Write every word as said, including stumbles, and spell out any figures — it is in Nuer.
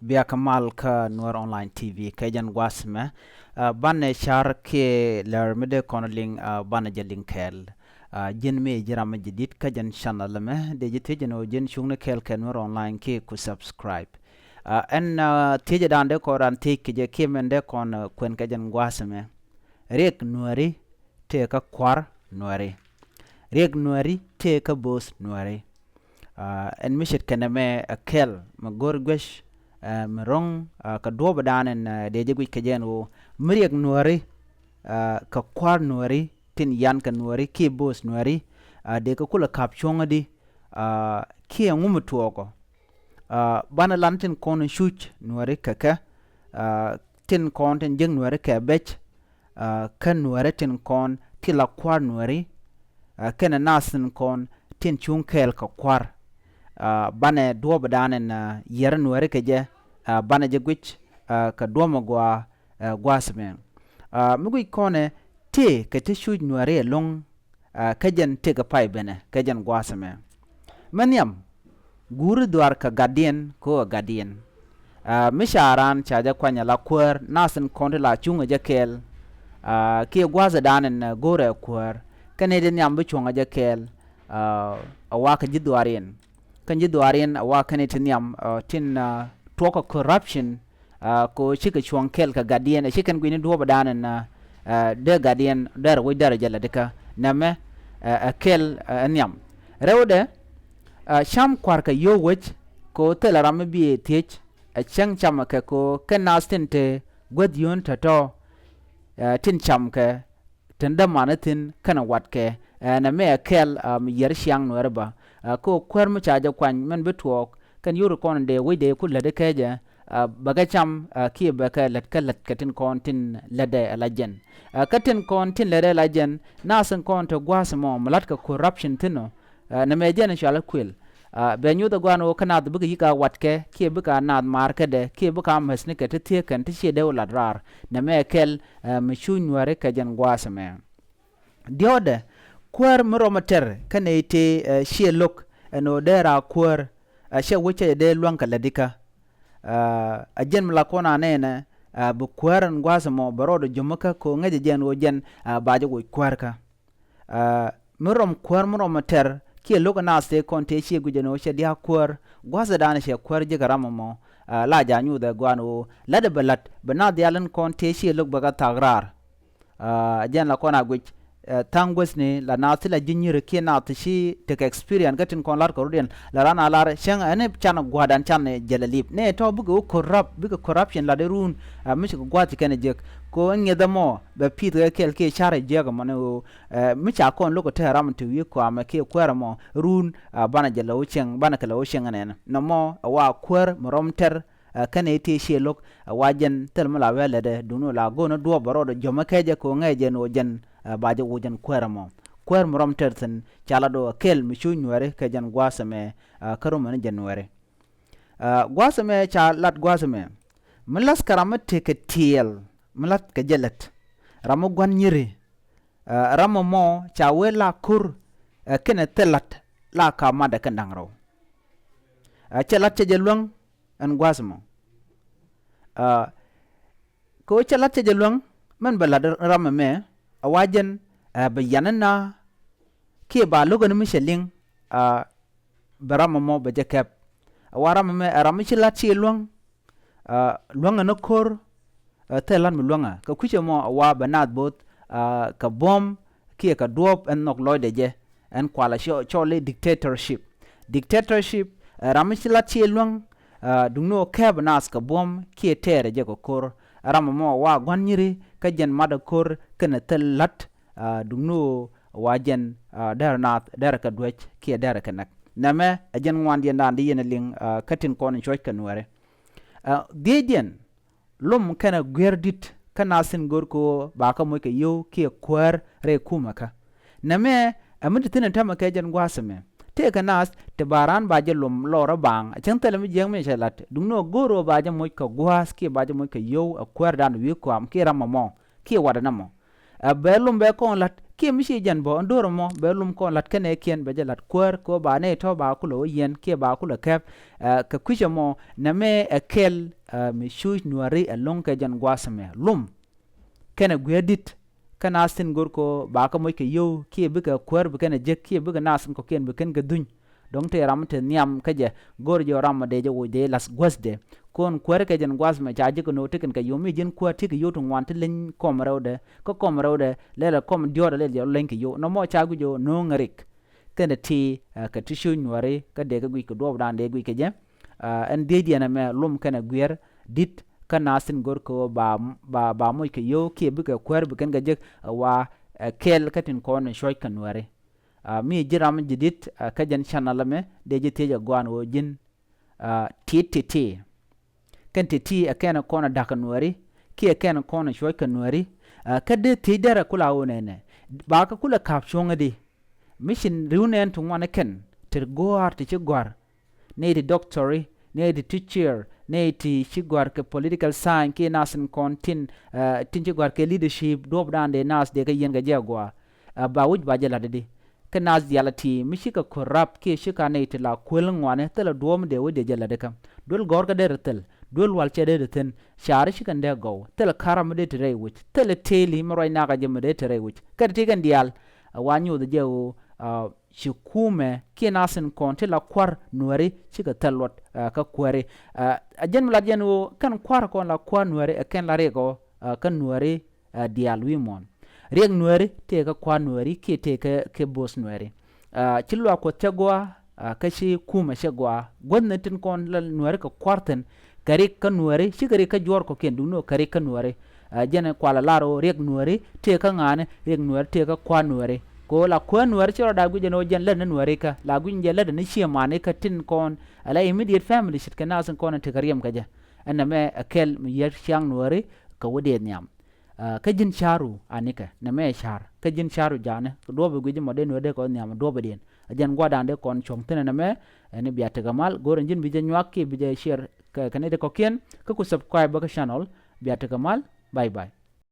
Bia kä mal kä Nuer Online T V kɛ jɛn gua̱a̱th mɛ. Banɛ car kiɛ lɛr mi dee kɔn liŋ, banɛ jɛ liŋ kɛɛl. Ji̱n mi ji̱ ram mi ji̱ dit kä jɛn channel mɛ, dee ji̱ thiec jɛn ɣöö ji̱n cuŋni kɛɛl kɛ Nuer Online kiɛ ku subscribe. Ɛn thiecɛ dan dee kɔn ran thiec kɛ jɛ kiɛ mɛn dee kɔn kuɛn kɛ jɛn gua̱a̱th mɛ. Riɛk Nuɛri tëë kä kua̱r Nuɛri. Riɛk Nuɛri tëë kä bo̱o̱th Nuɛri. Ɛn mi ce̱tkɛ nɛmɛ ɛ kɛl mi go̱r guec, mi ro̱ŋ kɛ duɔ̱ɔ̱pdan ɛn dee jɛ guic kɛ jɛ ɛn ɣöö mi riɛk Nuɛri kɛ kua̱r Nuɛri tin yan kɛ Nuɛri kiɛ bo̱o̱th Nuɛri, dee kɛ kulɛ ka̱p cuɔ̱ŋädi kiɛ ŋu mi tuɔɔkɔ. Banɛ lan tin kɔn cuc Nuɛri kɛ kɛ, tin kɔn tin jiäk Nuɛri kɛ bɛc, kä Nuɛri tin kɔn ti la kua̱r Nuɛri, kɛnɛ naath tin kɔn tin cuŋ kɛɛl kɛ kua̱r. Banɛ duɔ̱ɔ̱pdan ɛn yiɛr Nuɛri kɛ jɛ, banɛ jɛ guic kɛ duɔ̱ɔ̱p mi gɔaa gua̱a̱th mɛ. Mi guic kɔnɛ tëë kɛ ti cuc Nuɛri ɛlɔ̱ŋ, kä jɛn tëkɛ pay benɛ kɛ jɛn gua̱a̱th mɛ. Mɛ nhiam guuri dhuaar kɛ gatdiɛn kɛ ɣöö ɛ gatdiɛn. Mi ca raan ca jɛ kuany ala kuäär, naath tin kɔn ti la cuŋ ɛ jɛ kɛɛl, kiɛ gua̱a̱thdan ɛn go̱o̱rɛ kuäär, kɛn i̱ ti nhiam bi cuɔ̱ŋ ɛ jɛ kɛɛl. A wa kɛ ji̱ dhuaar in, kɛn ji̱ dhuaar in a wa kɛn i̱ ti nhiam tin tuɔ̱kɛ corruption, ko cikɛ cuɔ̱ŋ kɛɛl kɛ gatdiɛn, ɛ ci kɛn gui̱ni duɔ̱ɔ̱pdan ɛn dee gatdiɛn dee rɛ wec dee rɛ jɛ lɛ dikä. Nɛmɛ ɛ kɛl ɛ nhiam. Rɛwdɛ, cam kua̱r kɛ yio̱w wec, ko thilɛ ram mi bi thiec, ɛ cäŋ camɛ kɛ ko kɛn naath tin te guäth yio̱o̱n tɔ̱tɔ̱, tin camkɛ, tin dämanä thi̱n kɛnɛ watkɛ. Ɛn ɛmɛ ɛ kɛl mi yiɛr ciaŋ Nuɛri bä. Kä kuäär mi ca jɛ kuany mɛn bi tuɔɔk kɛn yuri kɔn in dee wec dee ku lätdɛ kɛɛcɛ, bɛ kɛ cam kiɛ bɛ kɛ lät kä lät kɛ tin kɔn tin lätdɛ ala jɛn. Kä tin kɔn tin lätdɛ ala jɛn, naath tin kɔn te gua̱a̱th mɔ mi la̱t kɛ corruption thi̱n ɔ, nɛmɛ jɛn cualä kuël. Bɛ nyuth ɛ gua̱a̱n ɣöö kä naath bikɛ yi̱k a watkɛ kiɛ bikɛ a naath maarkädɛ kiɛ bikɛ a mäthnikɛ ti thiëëkɛn ti ciɛ dee wä lat raar. Nɛmɛ ɛ kɛl mi cuc Nuɛri kɛ jɛn gua̱a̱th ɛmɛ. Diɔ̱ɔ̱dɛ, kuäär mi rɔmɔ tɛr kä nɛy tëë ciɛ lo̱k ɛn ɣöö dee raar kuäär, cɛ wec cɛ jɛ dee luäŋ kɛ lätdikä. Ɛ jɛn mi la kɔn a nɛɛnɛ, bi kuäär ɛn gua̱a̱th ɛmɔ bɛ rɔɔdɛ jo̱mäkä kɛ ɣöö ŋäcɛ jɛ ɛn ɣöö jɛn ba jɛ woc kuäärkä. Mi rɔm kuäär mi rɔmɔ tɛr kiɛ lo̱k ɛ naath tëë kɔn tëë ciɛ guic ɛn ɣöö cɛ dia̱a̱k kuäär, gua̱a̱thdan cɛ kuäär ji̱ kɛ ram ɛmɔ. La ja̱ nyuuth ɛ gua̱a̱n ɣöö la̱tdɛ bɛ la̱t bɛ naath diaal in kɔn tëë ciɛ lo̱k bɛ kɛ thak raar. Ɛ jɛn la kɔn a guic tha̱a̱ŋ guäthni la naath ti la ji̱ nyi̱rɛ kiɛ naath ti ci tekɛ experience kä tin kɔn la̱r kɛ rɔ̱diɛn la raan a lar cäŋ ɛn can gua̱a̱thdan can jɛ lɛ lip nɛ tɔ̱ bikɛ wä corrupt bikɛ corruption la̱t iruun. Mi ci kɛ gua̱a̱th ci kɛn ɛ jiäk ko in ŋiɛth ɛmɔ bɛ pi̱i̱th kɛ kɛl kiɛ ca̱r ɛ jiäk ɛmɔ ni ɣöö mi ca kɔn lo̱k ɛ te ram ti wi̱i̱ kɔamɛ kiɛ kuäär ɛmɔ ruun. Banɛ jɛ lɛ wä cieŋ banɛ kɛ lɛ wä cieŋ ɛnɛn nɔmɔ ɛ wa kuäär mi rɔm tɛr. Kɛnɛ i̱ ti ciɛ lo̱k ɛ wa jɛn thil mi la wee lätdɛ duŋni la go̱o̱n i̱ duɔ̱ɔ̱p bɛ rɔɔdɛ jɔ̱mä kɛɛcɛ kɛ ɣöö ŋɛɛ jɛn ɣöö jɛn ba jɛ woc jɛn kuäär ɛmɔ. Kuäär mi rɔm tɛr thi̱n ca lat ɣöö kɛl mi cuc Nuɛri kɛ jɛn gua̱a̱th ɛmɛ. Kä rɔmɛ ni jɛn Nuɛri. Gua̱a̱th ɛmɛ ca lat gua̱a̱th ɛmɛ mi la̱th kɛ ram mi tekɛ tiɛɛl mi la̱th kɛ jɛ lät ram mi gua̱n nyi̱ri. Ram ɛmɔ ca wee la ko̱r kɛnɛ thil la̱t la ka matdɛ kɛn da̱ŋ rɛw. Cɛ la̱t cɛ jɛ luäŋ ɛn gua̱a̱th ɛmɔ. Kɛ ɣöö cɛ la̱t cɛ jɛ luäŋ mɛn bɛ la̱t ram ɛmɛ ɛ wa jɛn bɛ yan ɛn na kiɛ ba lo̱k ɛn mi cɛ liŋ. Bɛ ram ɛmɔ bɛ jɛ kɛp ɛ wa ram ɛmɛ ɛ ram mi ci la̱t ci luäŋ. Luäŋɛ ni ko̱r. Thil la̱t mi luäŋɛ kɛ kui̱c ɛmɔ ɛ wa bɛ naath bo̱o̱th kɛ buɔ̱m kiɛ kɛ duɔ̱ɔ̱p ɛn nhɔk lɔcdɛ jɛ. Ɛn kualɛ cɔl i̱ dictatorship. Dictatorship ɛ ram mi ci la̱t ci luäŋ. Duŋni ɣöö kɛɛpɛ naath kɛ buɔ̱m kiɛ tɛɛrɛ jɛ kɛ ko̱r. Ɛ ram ɛmɔ ɛ wa gua̱n nyi̱ri kä jɛn matdɛ ko̱r kɛnɛ thil la̱t. Duŋni ɣöö wa jɛn dɛrɛ naath dɛrɛ kɛ duäc kiɛ dɛrɛ kɛ näk. Nɛmɛ ɛ jɛn ŋuandiɛn daan di yɛn ɛ liŋ kä tin kɔn in cuɔ̱c kɛ Nuɛri. Dhiecdiɛn lom kɛnɛ guiɛr di̱t kä naath thi̱n go̱r kɛ ɣöö ba kä moc kɛ yio̱w kiɛ kuäär rɛy kumɛ kä. Nɛmɛ ɛ mi ti thi̱n ɛn täämɛ kɛ jɛn gua̱a̱th ɛmɛ tëëkɛ naath ti ba raan ba jɛ lom lɔɔr ɛ baaŋ ɛ cäŋ thilɛ mi jiääk mi cɛ la̱t duŋni ɣöö go̱r ɣöö ba jɛ moc kɛ gua̱a̱th kiɛ ba jɛ moc kɛ yio̱w ɛ kuäärdan wi̱i̱ kɔam kiɛ ram ɛmɔ kiɛ watdɛ nɛmɔ. Ɛ bɛ lom bɛ kɔn la̱t Kiɛ mi ci jɛn bä ɛn do̱r ɛmɔ bɛ lum kɔn la̱t kɛnɛ kiɛn bɛ jɛ la̱t kuäär kɛ ɣöö ba nɛy tɔ̱ ba kulɛ wä yiɛn kiɛ ba kulɛ kɛp. Ɛ, kɛ kui̱c ɛmɔ nɛmɛ ɛ kɛl, ɛ, mi cuc nuääri ɛlɔ̱ŋ kɛ jɛn gua̱a̱th ɛmɛ lum kɛnɛ gui̱i̱r di̱t. Kä naath tin go̱r kɛ ɣöö ba kɛ moc kɛ yio̱w kiɛ bikɛ kuäär bi kɛn ɛ jek kiɛ bikɛ naath tin kɔ̱kiɛn bi kɛn kɛ dhuny. Dɔ̱ŋ tëë ram mi te nhiam kä jɛ go̱r jɛ ɣöö ram mi dee jɛ woc dee la̱th guäthdɛ. Kɔn kuäärikɛ jɛn gua̱a̱th mɛ ca ji̱ kɛ no̱o̱ŋ tekɛn kɛ yom mi ji̱n kuäär ti kɛ yio̱w ti ŋuan ti leny kɔm rɛwdɛ kä kɔm rɛwdɛ lɛl ɛ kɔm diɔ̱ɔ̱rdɛ lɛl jɛ leny kɛ yio̱w nɔmɔ ca guic jɛ ɣöö no̱o̱ŋ ɛ rik. Kɛnɛ ti, ɛ, kɛ ti cuc nuääri kä dee kɛ guic kɛ duɔ̱ɔ̱pdan dee guic kɛ jɛ. Ɛ, ɛn dhiecdiɛn ɛmɛ lum kɛnɛ guiɛr di̱t kä naath tin go̱r kɛ ɣöö ba, ba, ba moc kɛ yio̱w kiɛ bikɛ kuäär bi kɛn kɛ jek ɛ wa, ɛ, kɛl kä tin kɔn ɛ cuɔ̱c kɛ nuääri. Ɛ, mi ji̱ ram ji̱ di̱t, ɛ, kä jɛn channel ɛmɛ dee ji̱ thiec ɛ gɔaa ɛn ɣöö ji̱n, ɛ, ti̱i̱t ti̱ti̱. Kɛn ti̱ti̱ ɛ kɛn kɔn ɛ da̱k kɛ nuääri kiɛ kɛn kɔn ɛ cuɔ̱c kɛ nuääri. Ɛ, kä dee thiec derɛ kula ɣöö nɛnɛ ba kɛ kulɛ ka̱p cuɔ̱ŋädi. Mi ci ri̱w nɛɛn ti ŋuan ɛ kɛn ti gɔ̱a̱r ti ci gɔ̱a̱r. Nɛy ti doctori, nɛy ti teacher, nɛy ti ci gɔ̱a̱r kɛ political science kiɛ naath tin kɔn tin, ɛ, tin ci gɔ̱a̱r kɛ leadership duɔ̱ɔ̱pdan dee naath dee kɛ yiɛn kɛ jɛ ɛ gɔaa. Ɛ, ba wi̱c ba jɛ la̱t i̱di. Kä naath diaal ɛ ti mi cikɛ corrupt kiɛ cikɛ nɛy ti la kuäl ŋuani thilɛ duɔ̱ɔ̱p mi dee wä dee jɛ la̱t ikä. Duel gɔ̱rkä dee ti thil, duel wal cɛ dee ti thi̱n, caari cikɛn dee gɔw, thilɛ ka̱rä mi dee ti rɛy wi̱c, thilɛ tëëli mi ruac nakä jɛ mi dee ti rɛy wi̱c. Kä ti ti kɛn diaal, ɛ, wa nyoth jɛ ɣöö, ɛ, ci kumɛ kiɛ naath tin kɔn ti la kua̱r nuääri cikɛ thil luɔt, ɛ, kä kuääri. Ɛ, ɛ jɛn mi lat jɛn ɣöö kɛn kua̱r kɔn la kua̱r nuääri ɛ kɛn la riɛk ɔ, ɛ, kä nuääri, ɛ, diaal wi̱i̱ muɔ̱ɔ̱n. Riɛk nuääri tëëkɛ kua̱r nuääri kiɛ tëëkɛ kɛ bo̱o̱th nuääri. Ɛ, ci luaak Kuɔth cɛ gɔaa, ɛ, kä ci kumɛ cɛ gɔaa. Guäthni tin kɔn la nuääri kɛ kua̱r thi̱n kɛ rik kä nuääri, cikɛ rik kä juɔ̱ɔ̱r kɔ̱kiɛn duundɛ kɛ rik kä nuääri. Ɛ, jɛn kualɛ lar ɣöö riɛk nuääri tëëkä ŋa̱a̱ni, riɛk nuääri tëëkä kua̱r nuääri. Kɛ ɣöö la kuäär nuääri ci rɔ da̱a̱k guic ɛn ɣöö jɛn lätni nuääri kä, la guic jɛ lätni ciëmani kä tin kɔn, ɛ la immediate family ce̱tkɛ naath tin kɔn in tekɛ riɛm kɛ jɛ. Ɛn nɛmɛ ɛ kɛl mi yier ciaŋ nuääri kɛ wä dee nhiam. Ɛ, kä ji̱n ca̱ru anikɛ nɛmɛ ɛ ca̱r kä ji̱n ca̱ru ja̱a̱ni kɛ duɔ̱ɔ̱p ɛ guic mɔ dee nuääri dee kɛ wä nhiam duɔ̱ɔ̱pdiɛn. Ɛ jɛn gua̱dan dee kɔn cuɔ̱ŋ thi̱n ɛn nɛmɛ, ɛn bia tekɛ mal go̱o̱r ɛn ji̱n bi jɛ nyuak kiɛ bi jɛ share kɛ, kɛ nɛy ti kɔ̱kiɛn kä ku subscribe bä kä channel. Bia tekɛ mal. Bye bye.